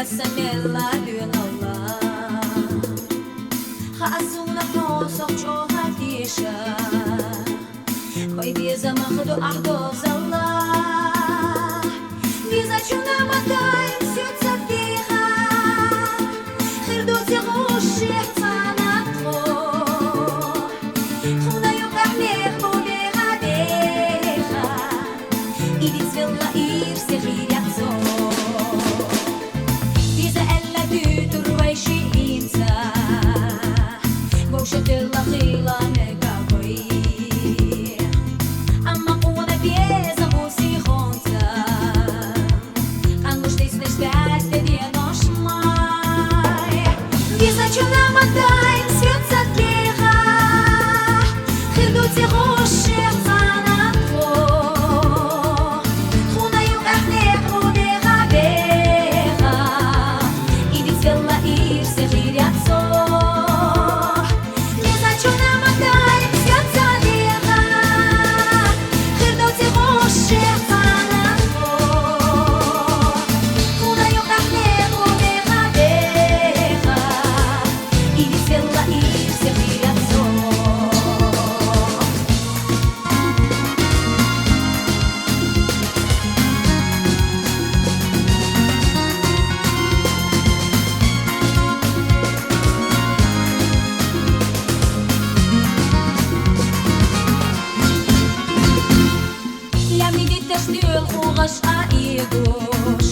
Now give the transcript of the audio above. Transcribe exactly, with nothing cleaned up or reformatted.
Аса мелла дуьйна Аллах, хаа суна хьо сох чӀоагӀа тийша. Кой беза мах ду ахь дозалла, везачунна ма даим сецад деха. Хир ду цигӀуш шехцана тхо, тхуна юкъахь мех бу беха-беха. Илицвелла ирсе хиряцо. Диза аьлла дуьтур вай шиъ хӀинца, вовшахтелла хила мега вай. Амма къуна беза бу сихонца, къанлуш дицдеш баьтта денош май. Дизачунна ма даим сецад деха. Хир ду цигӀуш шехцана тхо, тхуна юкъахь мех бу беха-беха. Илицвелла ирсе хиряцо. Везачунна ма даим сецад деха. Хир ду цигӀуш шехцана тхо, тхуна юкъахь мех бу беха-беха. Илицвелла ирсе хиряцо. Ямни диташ дуьл хьугӀаш а идуш.